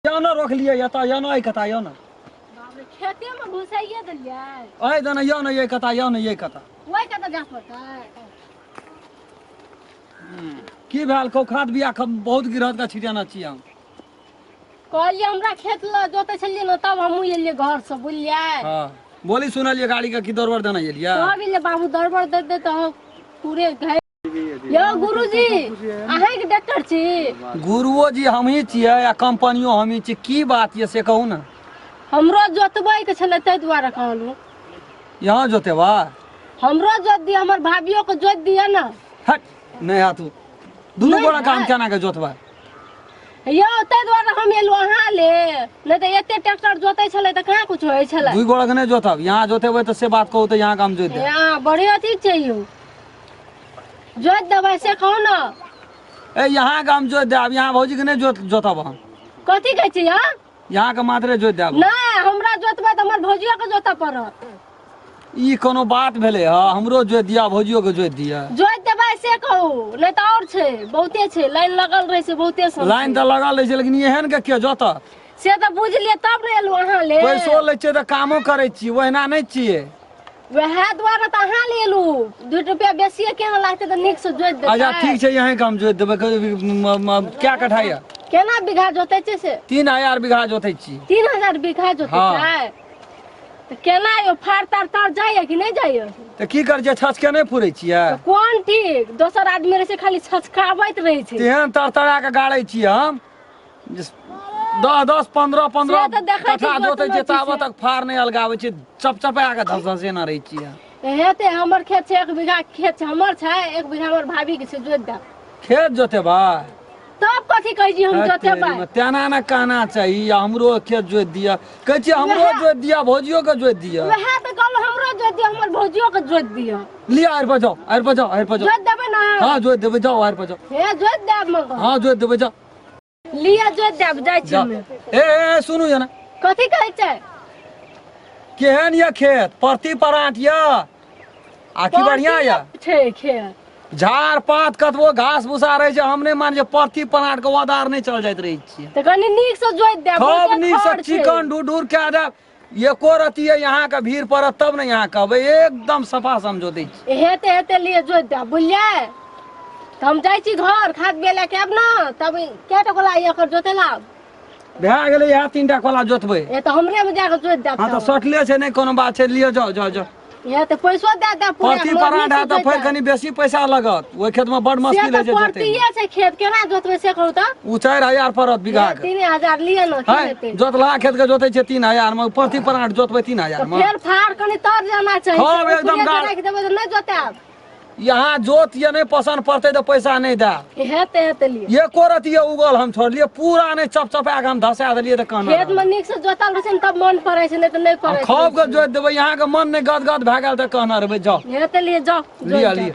यौ ने रोकलियै एतऽ यौ ने एहि कता यौ ने। बाप रे, खेते में घुसाइए देलियै। एहि दने यौ ने, एहि कता यौ ने, एहि कता। ओहि कतऽ जाय पड़तै? की भेल कहू? खाद बिया बहुत गिरहत का छिटेना छी हम। कहलियै हमरा खेत लऽ जोतै छलियै ने, तब हमहूँ एलियै घरसँ, बुझलियै? हाँ, बोली सुनलियै गाड़ी के की दौड़बर देने एलियै। तब एलियै बाबू, दौड़बर दैत दैत अहाँ पूरे घर। यौ गुरुजी, अहाँके डॉक्टर छी? गुरुओ जी हमही छियै आ कंपनियो हमही छियै। की बात यऽ से कहू ने। हमरो जोतबै के छलै, ताहि दुआरे कहलहुँ। यहाँ जोतेबा? हमरो जोत दिअ, हमर भाभियो के जोत दिअ ने। हट, नहि हाथ दुनू नहि गोरा काम हैत। केना के जोतबा? यौ, ताहि दुआरे हम एलहुँ अहाँ ले, नहि तऽ एते ट्रैक्टर जोतै छलै तऽ कहाँ कुछ होइ छलै। दुइ गोरा के नहि जोतब। यहाँ जोतेबै तऽ से बात कहू तऽ यहाँ के हम जोति देब। अहाँ बड़े अथी छै यौ, जोत देबै से कहू ने। ए, यहाँ के हम जोति देब, यहाँ भौजी के नहि जोतब हम। कथी कहै छी अहाँ? यहाँ के मात्रे जोति देब। नहि, हमरा जोतबै तऽ हमर भौजियो के जोतऽ पड़त। ई कोनो बात भेलै? हँ, हमरो जोति दिअ, भौजियो के जोति दिअ। जोति देबै से कहू, नहि तऽ आओर छै, बहुते छै, लाइन लगल रहै छै बहुते सब। लाइन तऽ लगल रहै छै, लेकिन एहन के के जोतत? से तऽ बुझलियै तब ने एलहुँ अहाँ ले। पैसो लै छियै तऽ कामो करै छियै, ओहिना नहि छियै। वएह दुआरे तऽ अहाँ ले एलहुँ, 2 रुपया बेसिए केना लागतै तऽ नीकसँ जोति देतै। अच्छा ठीक छै, यहीं के हम जोति देबै। क्या कट्ठा यऽ? केना बीघा जोतै छै से? 3000 बीघा जोतै छी। 3000 बीघा जोतै हाँ। छै तऽ केना यौ, फाड़ ताड़ तर जाइए कि नहि जाइए? तऽ की करै छियै, छचके नहि फुरै छियै? तऽ कोन ठीक, दोसर आदमी रहै छै खाली छचकाबैत रहै छै। तेहन तरतरा के गाड़ै छियै हम, 10 10 15 15 से तऽ देखै छी कट्ठा जोतै जोतबै छियै छी ताबत से। तक फाड़ नहि अलगाबै छियै, चपचपा के धस धसेना रहै छियै। हेतै, हमर खेत छै, 1 बीघा खेत छै हमर छै, 1 बीघा हमर भाभी के छै, जोति देब। खेत जोतेबै? तब कथी कहै छी हम जोतेबै? तेना ने कहना चाही, आ हमरो खेत जोति दिअ। कहै छियै हमरो जोति दिअ, भौजियो के जोति दिअ। वएह तऽ कहलहुँ, हमरो जोति दिअ, हमर भौजियो के जोति दिअ। लिअ, आरि पर जाउ, आरि पर जाउ, आरि पर जाउ। जोति देबै ने? हँ, जोति देबै, जाउ आरि पर जाउ। हे, जोति देब मगर। हँ, जोति देबै, जाउ। लिअ, जोति देब, जाइ छी जाउ। हमे। ए ए, ए, सुनू जना। कथी कहै छै? केहन यऽ खेत? परती पराँट यऽ आ की बढ़िया यऽ? छै खेत। झाड़ पात कतबो घास भूसा रहै छै, हम नहि मान छै, परती पराँट के ओदार नहि चल जाइत रहै छियै। तऽ कनि नीकसँ जोति देब। खूब बहुते नीकसँ खर छै। चिकन ढूढ़ कए देब, एको रति यहाँ के भीड़ पड़त तब ने यहाँ कहबै, एकदम सफा समझो दै छी। हेते हेते, लिए जोति देब, बुझलियै? तऽ हम जाइ छी घर, खाद बिया लए के आयब ने तब। कए टा गोला एकर जोतेला? भए गेलै, इएह 3टा कोला जोतबै। ए, तऽ हमरे में जाके जोति देब। हँ, तऽ सटले छै, नहि कोनो बात छै, लिअ, जाउ जाउ जाउ। हे, तऽ पैसो दए देब पूरा। परती हमर पराठा नीकसँ तऽ जोति फेर देब। कनि बेसी पैसा लगत, ओहि खेत में बड़ से मुश्किल तऽ होइ छै जोतै में। परतीये छै खेत, केना जोतबै से कहू तऽ? ओ 4000 पड़त बीघा के। 3000 लिअ ने, की है हेतै? जोतलहा खेत के जोतै छियै 3000 मे, परती पराठ जोतबै 3000 तऽ मे। फेर फाड़ कनि तर जाना चाही। खूब से एकदम उपरे के राखि देबै तऽ नहि जोतायब। यहाँ जोत ये नहि पसन्द पड़तै तऽ पैसा नहि दे। हेतै हेतै, लिअ। एको रति ये उगल हम छोड़लियै, पूरा नहि चपचपा के हम धसा देलियै तऽ कहना खेत में नीक से जोतल रहै छै ने तब मन पड़ै छै, नहि तऽ नहि पड़ै खूब के जोति देबै, यहाँ के मन नहि गदगद भए गेल तऽ कहना रहबै, जाउ। हेतै, लिअ, जाउ। लिअ लिअ।